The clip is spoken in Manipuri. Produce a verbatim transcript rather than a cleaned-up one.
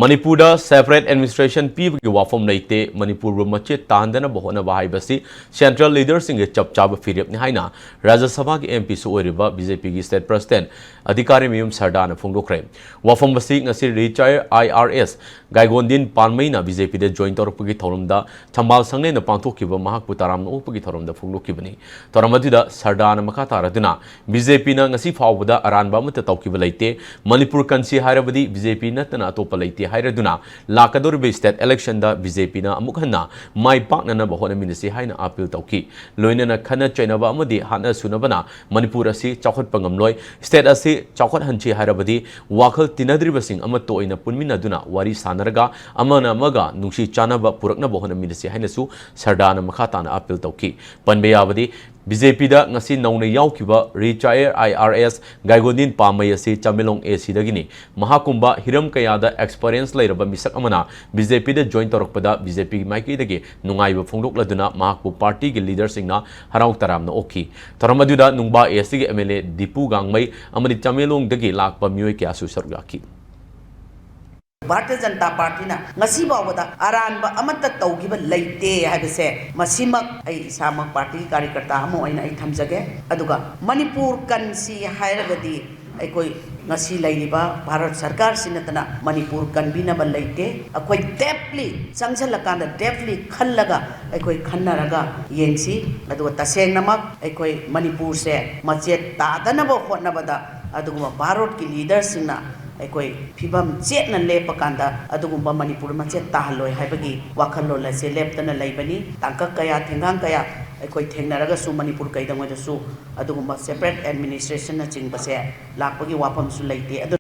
ꯃꯅꯤꯄꯨꯔꯗ separate administration ꯄꯤꯕꯒꯤ ꯋꯥꯐꯝ ꯂꯩꯇꯦ, ꯃꯅꯤꯄꯨꯔꯕꯨ ꯃꯆꯦꯠ ꯇꯥꯍꯟꯗꯅꯕ ꯍꯣꯠꯅꯕ ꯍꯥꯏꯕꯁꯤ central leaderꯁꯤꯡꯒꯤ ꯆꯞ ꯆꯥꯕ ꯐꯤꯔꯦꯞꯅꯤ ꯍꯥꯏꯅ ꯔꯥꯖ꯭ꯌ ꯁꯚꯥꯒꯤ MPꯁꯨ ꯑꯣꯏꯔꯤꯕ BJPꯒꯤ state president ꯑꯙꯤꯀꯥꯔꯤ ꯃꯌꯨꯝ ꯁꯔꯗꯥꯅ ꯐꯣꯡꯗꯣꯛꯈ꯭ꯔꯦ꯫ ꯋꯥꯐꯝ ꯑꯁꯤ ꯉꯁꯤ retired IRS ꯒꯥꯏꯒꯣꯟꯗꯤꯟ ꯄꯥꯟꯃꯩꯅ BJPꯗ join ꯇꯧꯔꯛꯄꯒꯤ ꯊꯧꯔꯝꯗ ꯊꯝꯕꯥꯜ ꯁꯪꯂꯦꯟꯗ ꯄꯥꯡꯊꯣꯛꯈꯤꯕ ꯃꯍꯥꯛꯄꯨ ꯇꯔꯥꯝꯅ ꯑꯣꯛꯄꯒꯤ ꯊꯧꯔꯝꯗ ꯐꯣꯡꯗꯣꯛꯈꯤꯕꯅꯤ꯫ ꯊꯧꯔꯝ ꯑꯗꯨꯗ ꯁꯔꯗꯥꯅ ꯃꯈꯥ ꯇꯥꯔꯗꯨꯅ, BJPꯅ ꯉꯁꯤ ꯐꯥꯎꯕꯗ ꯑꯔꯥꯟꯕ ꯑꯃꯠꯇ ꯇꯧꯈꯤꯕ ꯂꯩꯇꯦ, ꯃꯅꯤꯄꯨꯔ ꯀꯟꯁꯤ ꯍꯥꯏꯔꯕꯗꯤ BJP ꯅꯠꯇꯅ ꯑꯇꯣꯞꯄ ꯂꯩꯇꯦ ꯍꯥꯏꯔꯗꯨꯅ, ꯂꯥꯛꯀꯗꯧꯔꯤꯕ state electionꯗ BJPꯅ ꯑꯃꯨꯛ ꯍꯟꯅ ꯃꯥꯏ ꯄꯥꯛꯅꯅꯕ ꯍꯣꯠꯅꯃꯤꯟꯅꯁꯤ ꯍꯥꯏꯅ appeal ꯇꯧꯈꯤ꯫ ꯂꯣꯏꯅꯅ ꯈꯠꯅ ꯆꯩꯅꯕ ꯑꯃꯗꯤ ꯍꯥꯠꯅ ꯁꯨꯅꯕꯅ ꯃꯅꯤꯄꯨꯔ ꯑꯁꯤ ꯆꯥꯎꯈꯠꯄ ꯉꯝꯂꯣꯏ꯫ State ꯑꯁꯤ ꯆꯥꯎꯈꯠꯍꯟꯁꯤ ꯍꯥꯏꯔꯕꯗꯤ ꯋꯥꯈꯜ ꯇꯤꯟꯅꯗ꯭ꯔꯤꯕꯁꯤꯡ ꯑꯃꯠꯇ ꯑꯣꯏꯅ ꯄꯨꯟꯃꯤꯟꯅꯗꯨꯅ ꯋꯥꯔꯤ ꯁꯥꯟꯅꯔꯒ ꯑꯃꯅ ꯑꯃꯒ ꯅꯨꯡꯁꯤ ꯆꯥꯟꯅꯕ ꯄꯨꯔꯛꯅꯕ ꯍꯣꯠꯅꯃꯤꯟꯅꯁꯤ ꯍꯥꯏꯅꯁꯨ ꯁꯔꯗꯥꯅ ꯃꯈꯥ ꯇꯥꯅ appeal ꯇꯧꯈꯤ꯫ ꯄꯟꯕ ꯌꯥꯕꯗꯤ, BJPꯗ ꯉꯁꯤ ꯅꯧꯅ ꯌꯥꯎꯈꯤꯕ retired IRS ꯒꯥꯏꯒꯣꯟꯗꯤꯟ ꯄꯥꯝꯃꯩ ꯑꯁꯤ ꯆꯥꯃꯦꯂꯣꯡ ACꯗꯒꯤꯅꯤ꯫ ꯃꯍꯥꯛꯀꯨꯝꯕ ꯍꯤꯔꯝ ꯀꯌꯥꯗ experience ꯂꯩꯔꯕ ꯃꯤꯁꯛ ꯑꯃꯅ BJPꯗ join ꯇꯧꯔꯛꯄꯗ BJPꯒꯤ ꯃꯥꯏꯀꯩꯗꯒꯤ ꯅꯨꯡꯉꯥꯏꯕ ꯐꯣꯡꯗꯣꯛꯂꯗꯨꯅ ꯃꯍꯥꯛꯄꯨ partyꯒꯤ leaderꯁꯤꯡꯅ ꯍꯔꯥꯎ ꯇꯔꯥꯝꯅ ꯑꯣꯛꯈꯤ꯫ ꯊꯧꯔꯝ ꯑꯗꯨꯗ ꯅꯨꯡꯕꯥ ACꯒꯤ MLA ꯗꯤꯄꯨ ꯒꯥꯡꯃꯩ ꯑꯃꯗꯤ ꯆꯥꯃꯦꯂꯣꯡꯗꯒꯤ ꯂꯥꯛꯄ ꯃꯤꯑꯣꯏ ꯀꯌꯥꯁꯨ ꯁꯔꯨꯛ ꯌꯥꯈꯤ꯫ ꯚꯥꯔꯇꯤꯌ ꯖꯅꯇꯥ ꯄꯥꯔꯇꯤꯅ ꯉꯁꯤ ꯐꯥꯎꯕꯗ ꯑꯔꯥꯟꯕ ꯑꯃꯠꯇ ꯇꯧꯈꯤꯕ ꯂꯩꯇꯦ ꯍꯥꯏꯕꯁꯦ ꯃꯁꯤꯃꯛ ꯑꯩ ꯏꯁꯥꯃꯛ partyꯒꯤ ꯀꯥꯔꯌꯀꯔꯇꯥ ꯑꯃ ꯑꯣꯏꯅ ꯑꯩ ꯊꯝꯖꯒꯦ꯫ ꯑꯗꯨꯒ ꯃꯅꯤꯄꯨꯔ ꯀꯟꯁꯤ ꯍꯥꯏꯔꯒꯗꯤ ꯑꯩꯈꯣꯏ ꯉꯁꯤ ꯂꯩꯔꯤꯕ ꯚꯥꯔꯠ ꯁꯔꯀꯥꯔꯁꯤ ꯅꯠꯇꯅ ꯃꯅꯤꯄꯨꯔ ꯀꯟꯕꯤꯅꯕ ꯂꯩꯇꯦ꯫ ꯑꯩꯈꯣꯏ deeply ꯆꯪꯁꯤꯜꯂꯀꯥꯟꯗ deeply ꯈꯜꯂꯒ ꯑꯩꯈꯣꯏ ꯈꯟꯅꯔꯒ ꯌꯦꯡꯁꯤ꯫ ꯑꯗꯨꯒ ꯇꯁꯦꯡꯅꯃꯛ ꯑꯩꯈꯣꯏ ꯃꯅꯤꯄꯨꯔꯁꯦ ꯃꯆꯦꯠ ꯇꯥꯗꯅꯕ ꯍꯣꯠꯅꯕꯗ ꯑꯗꯨꯒꯨꯝꯕ ꯚꯥꯔꯠꯀꯤ leaderꯁꯤꯡꯅ ꯑꯩꯈꯣꯏ ꯐꯤꯕꯝ ꯆꯦꯠꯅ ꯂꯦꯞꯄꯀꯥꯟꯗ ꯑꯗꯨꯒꯨꯝꯕ ꯃꯅꯤꯄꯨꯔ ꯃꯆꯦꯠ ꯇꯥꯍꯜꯂꯣꯏ ꯍꯥꯏꯕꯒꯤ ꯋꯥꯈꯜꯂꯣꯟ ꯑꯁꯦ ꯂꯦꯞꯇꯅ ꯂꯩꯕꯅꯤ꯫ ꯇꯥꯡꯀꯛ ꯀꯌꯥ, ꯊꯦꯡꯒꯥꯡ ꯀꯌꯥ ꯑꯩꯈꯣꯏ ꯊꯦꯡꯅꯔꯒꯁꯨ ꯃꯅꯤꯄꯨꯔ ꯀꯩꯗꯧꯉꯩꯗꯁꯨ ꯑꯗꯨꯒꯨꯝꯕ separate administrationꯅꯆꯤꯡꯕꯁꯦ ꯂꯥꯛꯄꯒꯤ ꯋꯥꯐꯝꯁꯨ ꯂꯩꯇꯦ꯫ ꯑꯗꯨꯅ